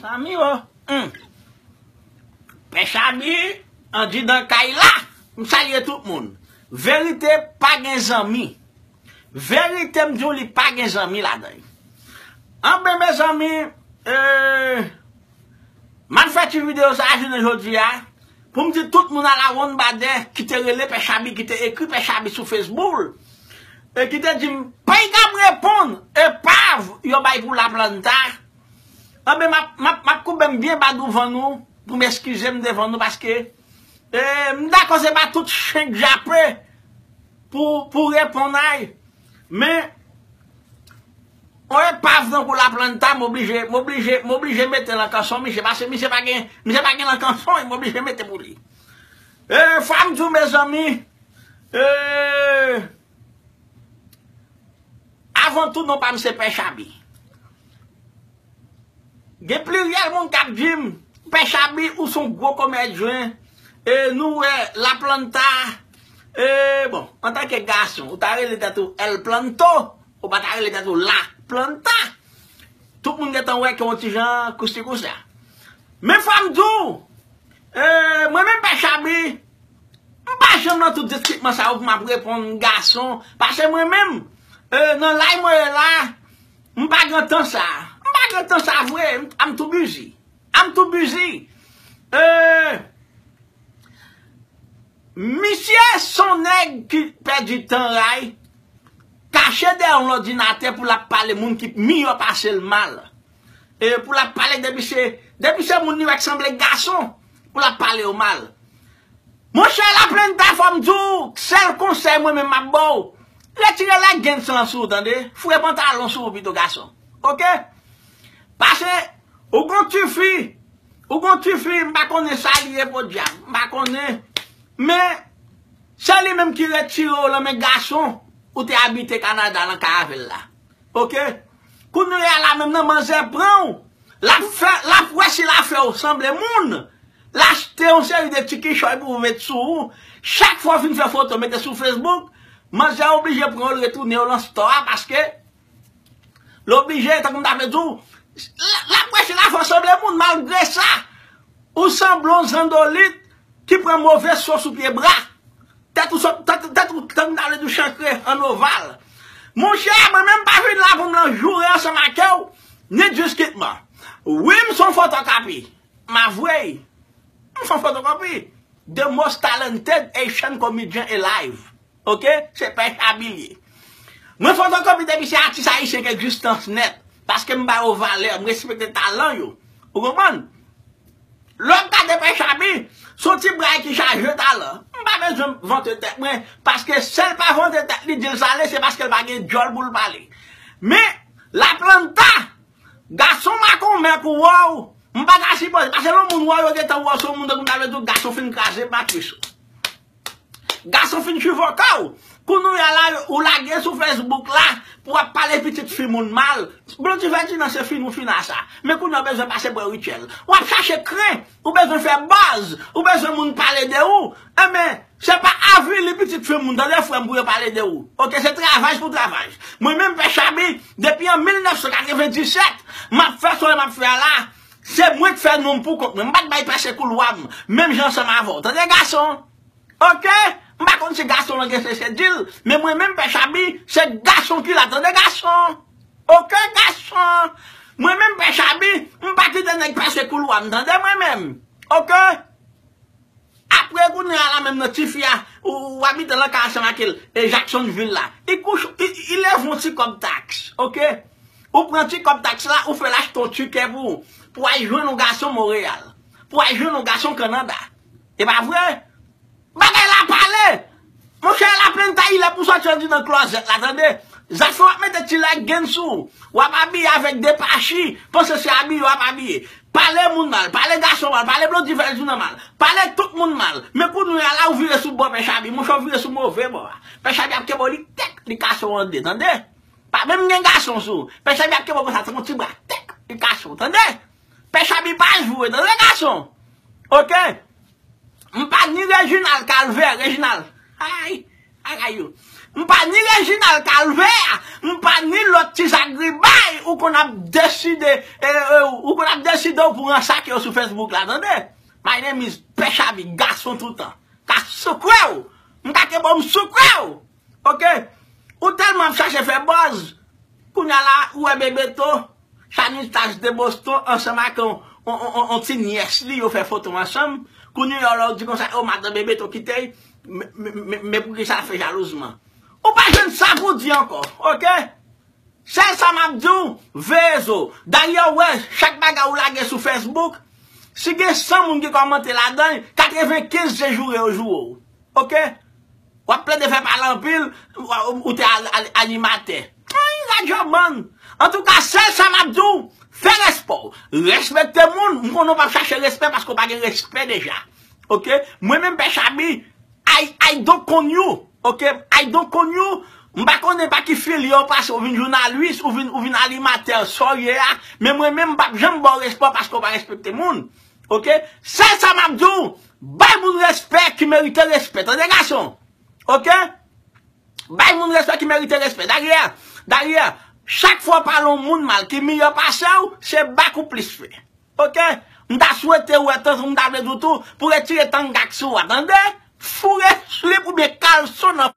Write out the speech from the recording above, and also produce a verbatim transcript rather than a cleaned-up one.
Zanmi yo, hmm. Pè Chabi, andidan kay la, m salye tout moun. Verite pa gen zanmi. Verite m di w li pa gen zanmi ladan l. Anben mezanmi, eh, m ap fè ti videyo sa a jounen jodi a pou m di tout moun alawonnbadè ki te rele Pè Chabi, ki te ekri Pè Chabi sou Facebook, e ki te di m, Pè Igab reponn epav yo bay pou Laplanta. Anben, m ap, m ap, m ap koube m byen ba douvan nou, pou m eskize m devan nou, paske, eh, m dakò se pa tout chen k jape pou, pou reponn ay. Men, yon epav tankou Laplanta, m oblije, m oblije, m oblije mete nan kanson misye, paske misye pa gen, misye pa gen nan kanson, m oblije mete pou li. Eh, fò m di w, mezanmi, eh, avan tou, non pa m se Pè Chabi. Gen pliryèl moun k ap di m, Pè Chabi, ou se yon gwo komedyen. E nou wè Laplanta, e bon, antanke gason, ou ta rele tèt ou El Planto, ou pa ta rele tèt ou Laplanta. Tout moun gentan wè ke yon ti jan kousi kousa. Men fò m di w, e, mwen menm Pè Chabi, m pa janm nan tout diskitman sa yo pou m ap reponn gason, paske mwen menm, e, nan lay mwen ye la, m pa gen tan sa. M pa gen tan sa vre, m, I'm too busy. I'm too busy. E, misye se yon nèg ki pèdi tan ray, kache dèyè yon lòdinatè pou l ap pale moun ki miyò pase l mal. E pou l ap pale depi se, depi se moun li wè k sanble gason, pou l ap pale yo mal. Monchè Laplanta, fò m di w, sèl konsèy mwen menm m ap ba w, retire lègins lan sou ou, tande? Foure pantalon sou ou pito, gason. Oke? Paske ou gon tifi, ou gon tifi, m pa konnen sa li ye, podyab, m pa konnen. Men, se li menm ki retire w lan men gason, ou te abite Kanada lan kay avè l la. Oke? Kounye a la menm nan manzè pran w. L ap fè, l ap wè si l a fè w sanble moun. L achte yon seri de ti kichòy pou w met sou ou. Chak fwa w fin fè foto mete sou Facebook, manzè oblije pran w, l retounen w lan stò a paske l oblije, tankou m ta vle di w, l, l ap wè si l a fè w sanble moun. Malgre sa, ou sanble yon zandolit ki pran move so sou pye bra. Tèt ou sot, tèt, tèt ou, tèt ou ta vle di w chankre an oval. Monchè, mwen menm pa vin la pou m nan joure ansanm ak ou, ni diskitman. Wi, m se yon fotokopi. M avwe. M se yon fotokopi. The most talented Haitian comedian alive. Oke? Se Pè Chabi l ye. Mwen fotokopi depi se atis ayisyen k egzistans nèt. Paske m ba yo valè, m respekte talan yo. Ou konprann? Lè w ap gade Pè Chabi, se yon ti bray ki chaje talan. M pa bezwen vante tèt mwen, paske si l pa vante tèt li, di l sa l ye, se paske l pa gen djòl pou l pale. Men, Laplanta, gason makonmè k ou wè w, m pa ta sipoze, paske lè yon moun wè w, yo gentan wè w se yon moun tankou m ta vle di w gason fin kraze matris ou. Gason fin chivoke w. Kounye a la, ou lage sou Facebook la pou w ap pale pitit fi moun mal. Blondy Ferdinand se fi nou fi n a sa. Men kounye a w bezwen pase bò Rutshelle. W ap chache kren. Ou bezwen fè buzz. Ou bezwen moun pale de ou. Enben, se pa avili pitit fi moun, tande frè m, pou yo pale de ou. Oke, se travay pou travay. Mwen menm, Pè Chabi, depi an mil nèf san katrevenndisèt, m ap fè sa m ap fè a la. Se mwen k fè non m pou kont mwen. M pa t bay pase koulwa m. Menm jan ansanm avè w. Tande gason? Oke? M pa konn si gason lan gen sese di l, men mwen menm Pè Chabi, se gason ki la, tande gason? Oke, gason? Mwen menm Pè Chabi, m pa kite nèg pase koulwa m, tande mwen menm? Oke? Apre kounye a la menm nan tifi a, ou, ou abite lan kay ansanm ak l, e Jacksonville la. Li kouche, li, li leve yon ti kòb taks, oke? Ou pran ti kòb taks la, ou fè l achte yon tikè pou, pou al jwenn yon gason Monreyal. Pou al jwenn yon gason Kanada. E pa vre? Bagay la pale! Monchè, Laplanta, il est pou sòti andidan klòzèt la, tande? Zafè w ap mete ti lègins sou ou, w ap abiye avèk de pachi, panse se abiye w ap abiye. Pale moun mal, pale gason mal, pale Blondy Ferdinand mal, pale tout moun mal. Men kounye a la, ou vire sou bò Pè Chabi, monchè, ou vire sou move bò a. Pè Chabi ap kenbe w, li tèk, li kase w an de, tande? Pa menm gen gason sou ou. Pè Chabi ap kenbe w konsa, tankou ti bra, tèk, li kase w, tande? Pè Chabi pa jwe, tande gason? Oke? M pa ni Reginald Calvaire, Reginald. Ay, ay, ay, yo. M pa ni Reginald Calvaire, m pa ni lòt ti zagribay ou konn ap deside, e, e, ou konn ap deside w pou ransake yo sou Facebook la, tande? My name is Pèchabi, gason toutan. Ka soukwe w. M ka kenbe w, m soukwe w. Oke? Ou tèlman ap chache fè buzz. Kounya la, ou wè Bebeto, Chanita's de Boston, ansanm ak yon, yon, yon, yon, yon ti nyès li, yo fè foto ansanm. Kounya la, ou di konsa, o, madanm Bebeto kite, men, men, men, men poukisa l fè jalouzman? Ou pa jwenn sa pou di ankò, oke? Sèl sa m ap di w, veye zo. Dayè, w wè, chak bagay ou lage sou Facebook, si gen san moun ki kòmante ladan l, katrevenkenz se joure yo joure w. Oke? W ap plede fè pale anpil, ou, ou, ou te al-, al-, animatè. Ay, radyo bann. Antouka, sèl sa m ap di w, fè respè w. Respekte moun, m konnen w p ap chache respè paske w pa gen respè deja. Oke? Mwen menm, Pèchabi, I, I don't con you. Oke? I don't con you. M pa konnen pa ki filye w pase, ou vin jounalis, ou vin, ou vin animatè, sa w ye a. Men mwen menm, m p ap janm ba w respè paske w pa respekte moun. Oke? Sèl sa m ap di w, bay moun respè ki merite respè. Tande, gason? Oke? Bay moun respè ki merite respè. Dayè, dayè, chak fwa w pale yon moun mal ki miyò pase w, se bak ou plis fè. Oke? M ta swete w wè tanzan, m ta vle di w tou, pou retire tanga k sou a, tande? Foure slip oubyen kalson nan